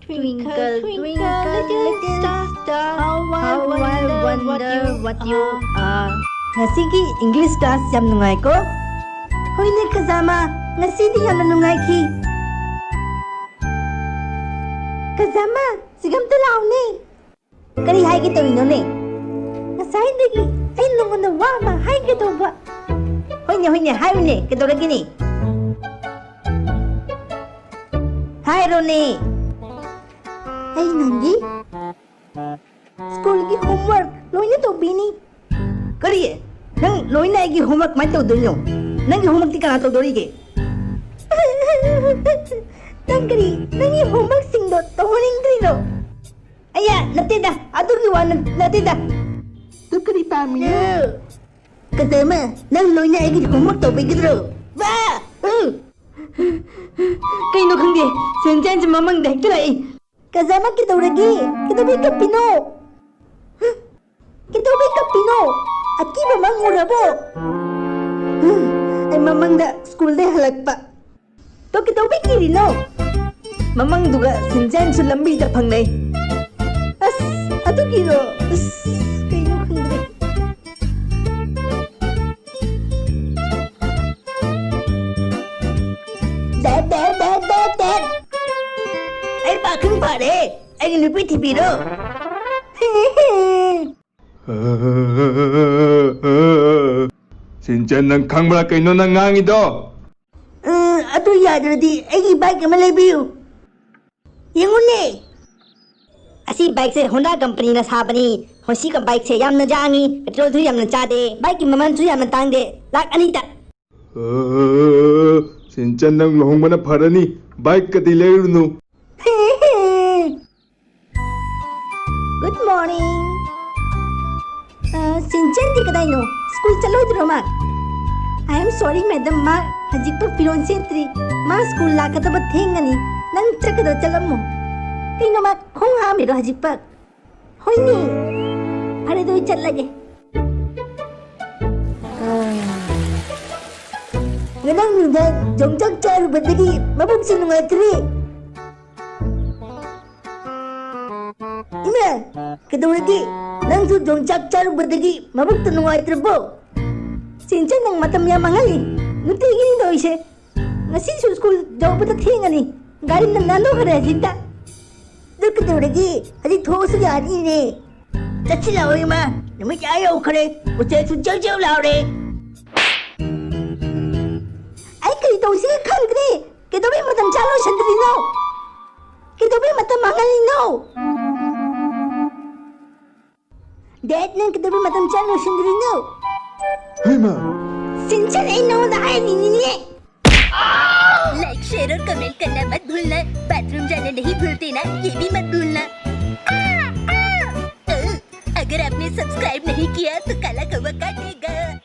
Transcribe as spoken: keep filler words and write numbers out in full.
Twinkle, twinkle, little star, how I wonder what you are. ꯉꯁꯤꯒꯤ English class ꯌꯥꯝ ꯅꯨꯡꯉꯥꯏꯀꯣ? ꯍꯣꯏꯅꯦ, ꯀꯖꯥꯃ, ꯉꯁꯤꯗꯤ ꯌꯥꯝꯅ ꯅꯨꯡꯉꯥꯏꯈꯤ꯫ ꯀꯖꯥꯃ, ꯁꯤꯒ ꯑꯝꯇ ꯂꯥꯎꯅꯦ꯫ ꯀꯔꯤ ꯍꯥꯏꯒꯦ ꯇꯧꯔꯤꯅꯣꯅꯦ? ꯉꯁꯥꯏꯗꯒꯤ ꯑꯩ ꯅꯉꯣꯟꯗ ꯋꯥ ꯑꯃ ꯍꯥꯏꯒꯦ ꯇꯧꯕ꯫ ꯍꯣꯏꯅꯦ, ꯍꯣꯏꯅꯦ, ꯍꯥꯏꯌꯨꯅꯦ, ꯀꯩꯗꯧꯔꯒꯦꯅꯦ? ꯍꯥꯏꯔꯣꯅꯦ꯫ ꯑꯩ ꯅꯪꯒꯤ ꯁ꯭ꯀꯨꯜꯒꯤ homework ꯂꯣꯏꯅ ꯇꯧꯕꯤꯅꯤ꯫ ꯀꯔꯤ? ꯅꯪ ꯂꯣꯏꯅ ꯑꯩꯒꯤ homework ꯀꯃꯥꯏꯅ ꯇꯧꯗꯣꯏꯅꯣ? ꯅꯪꯒꯤ homeworkꯇꯤ ꯀꯅꯥ ꯇꯧꯗꯣꯔꯤꯒꯦ? ꯅꯪ ꯀꯔꯤ? ꯅꯪꯒꯤ homeworkꯁꯤꯡꯗꯣ ꯇꯧꯍꯟꯅꯤꯡꯗ꯭ꯔꯤꯔꯣ? ꯑꯩꯌꯥ, ꯅꯠꯇꯦꯗ, ꯑꯗꯨꯒꯤ ꯋꯥ ꯅꯠ-, ꯅꯠꯇꯦꯗ꯫ ꯑꯗꯨ ꯀꯔꯤ ꯄꯥꯝꯃꯤꯅꯣ? ꯀꯗꯃ, ꯅꯪ ꯂꯣꯏꯅ ꯑꯩꯒꯤ homework ꯇꯧꯕꯤꯒꯗ꯭ꯔꯣ? ꯋꯥ! ꯎ! ꯀꯩꯅꯣ ꯈꯪꯗꯦ, ꯁꯦꯟꯖꯦꯟꯁꯦ ꯃꯃꯪꯗ ꯍꯦꯛꯇ ꯂꯥꯛꯏ꯫ ꯀꯖꯥꯃ, ꯀꯩꯗꯧꯔꯒꯦ? ꯀꯩꯗꯧꯕꯩ ꯀꯞꯄꯤꯅꯣ? ꯀꯩꯗꯧꯕꯩ ꯀꯞꯄꯤꯅꯣ? ꯑꯀꯤꯕ ꯃꯪ ꯎꯔꯕꯣ? ꯑꯩ ꯃꯃꯪꯗ ꯁ꯭ꯀꯨꯜꯗꯩ ꯍꯜꯂꯛꯄ꯫ ꯇꯣ, ꯀꯩꯗꯧꯕꯩ ꯀꯤꯔꯤꯅꯣ? ꯃꯃꯪꯗꯨꯒ ꯁꯦꯟꯖꯦꯟꯁꯨ ꯂꯝꯕꯤꯗ ꯐꯪꯅꯩ꯫ ꯑꯁ, ꯑꯗꯨꯒꯤꯔꯣ? ꯑꯁ, ꯀꯩꯅꯣ ꯈꯪꯗ꯭ꯔꯦ꯫ Date, date, date, date, date. ꯑꯩ ꯄꯥꯈꯪ ꯐꯥꯔꯦ꯫ ꯑꯩꯒꯤ ꯅꯨꯄꯤ ꯊꯤꯕꯤꯔꯣ꯫ ꯁꯤꯟꯆꯟ, ꯅꯪ ꯈꯪꯕ꯭ꯔꯥ ꯀꯩꯅꯣ ꯅꯪ ꯉꯥꯡꯉꯤꯗꯣ? ꯑ, ꯑꯗꯨ ꯌꯥꯗ꯭ꯔꯗꯤ ꯑꯩꯒꯤ bike ꯑꯃ ꯂꯩꯕꯤꯌꯨ꯫ ꯌꯦꯡꯉꯨꯅꯦ꯫ ꯑꯁꯤ bikeꯁꯦ Honda companyꯅ ꯁꯥꯕꯅꯤ꯫ ꯃꯁꯤ bikeꯁꯦ ꯌꯥꯝꯅ ꯌꯥꯡꯉꯤ, petrolꯁꯨ ꯌꯥꯝꯅ ꯆꯥꯗꯦ, bikeꯀꯤ ꯃꯃꯜꯁꯨ ꯌꯥꯝꯅ ꯇꯥꯡꯗꯦ, ꯂꯥꯛ ꯑꯅꯤꯗ꯫ ꯑ, ꯁꯤꯟꯆꯟ, ꯅꯪ ꯂꯨꯍꯣꯡꯕꯅ ꯐꯔꯅꯤ, bikeꯀꯗꯤ ꯂꯩꯔꯨꯅꯨ꯫ Good morning. ꯑ, ꯁꯤꯟꯆꯟꯗꯤ ꯀꯗꯥꯏꯅꯣ? ꯁ꯭ꯀꯨꯜ ꯆꯠꯂꯣꯏꯗ꯭ꯔꯣ ꯃꯥ? I am sorry, madam, ꯃꯥ ꯍꯧꯖꯤꯛꯄꯨ ꯐꯤꯔꯣꯜ ꯁꯦꯠꯇ꯭ꯔꯤ꯫ ꯃꯥ ꯁ꯭ꯀꯨꯜ ꯂꯥꯛꯀꯗꯕ ꯊꯦꯡꯉꯅꯤ꯫ ꯅꯪ ꯆꯠꯀꯗꯕ ꯆꯠꯂꯝꯃꯣ꯫ ꯀꯩꯅꯣ, ꯃꯥ ꯈꯣꯡ ꯍꯥꯝꯃꯤꯔꯣ ꯍꯧꯖꯤꯛꯄꯛ? ꯍꯣꯏꯅꯦ꯫ ꯐꯔꯦ, ꯑꯗꯨ ꯑꯩ ꯆꯠꯂꯒꯦ꯫ ꯑ, ꯉꯔꯥꯡ ꯅꯨꯡꯗꯥꯡ ꯌꯣꯡꯆꯥꯛ ꯆꯥꯔꯨꯕꯗꯒꯤ ꯃꯕꯨꯛꯁꯦ ꯅꯨꯡꯉꯥꯏꯇ꯭ꯔꯦ꯫ ꯀꯩꯗꯧꯔꯒꯦ? ꯅꯪꯁꯨ ꯌꯣꯡꯆꯥꯛ ꯆꯥꯔꯨꯕꯗꯒꯤ ꯃꯕꯨꯛꯇ ꯅꯨꯡꯉꯥꯏꯇ꯭ꯔꯕꯣ? ꯁꯤꯟꯆꯟ, ꯅꯪ ꯃꯇꯝ ꯌꯥꯝ ꯃꯥꯡꯍꯜꯂꯤ꯫ ꯅꯨꯡꯇꯤꯒꯤꯅꯤ ꯇꯧꯔꯤꯁꯦ꯫ ꯉꯁꯤꯁꯨ ꯁ꯭ꯀꯨꯜ ꯌꯧꯕꯗ ꯊꯦꯡꯉꯅꯤ꯫ ꯒꯥꯔꯤꯅ ꯅꯥꯟꯊꯣꯛꯈ꯭ꯔꯦ ꯍꯧꯖꯤꯛꯇ꯫ ꯑꯗꯨ ꯀꯩꯗꯧꯔꯒꯦ? ꯍꯧꯖꯤꯛ ꯊꯣꯛꯑꯁꯨ ꯌꯥꯅꯤꯅꯦ꯫ ꯆꯠꯁꯤ ꯂꯥꯛꯑꯣ ꯏꯃꯥ, ꯅꯨꯃꯤꯠ ꯑꯥ ꯌꯧꯈ꯭ꯔꯦ, ꯎꯆꯦꯛꯁꯨ ꯖꯧ ꯖꯧ ꯂꯥꯎꯔꯦ꯫ ꯑꯩ ꯀꯔꯤ ꯇꯧꯁꯤꯒꯦ ꯈꯪꯗ꯭ꯔꯦ꯫ ꯀꯩꯗꯧꯕꯩ ꯃꯇꯝ ꯆꯥ ꯂꯣꯏꯁꯟꯗ꯭ꯔꯤꯅꯣ? ꯀꯩꯗꯧꯕꯩ ꯃꯇꯝ ꯃꯥꯡꯍꯜꯂꯤꯅꯣ? ꯗꯦꯠ, ꯅꯪ ꯀꯩꯗꯧꯕꯩ ꯃꯇꯝ ꯆꯥ ꯂꯣꯏꯁꯟꯗ꯭ꯔꯤꯅꯣ? ꯍꯩꯃꯥ! ꯁꯤꯟꯆꯟ, ꯑꯩ ꯅꯉꯣꯟꯗ ꯍꯥꯏꯔꯤꯅꯤꯅꯦ꯫ Like, share और comment करना मत भूलना। बाथरूम जाना नहीं भूलते ना, ये भी मत भूलना। आ, आ, अ, अगर आपने सब्सक्राइब नहीं किया तो काला कौवा काटेगा।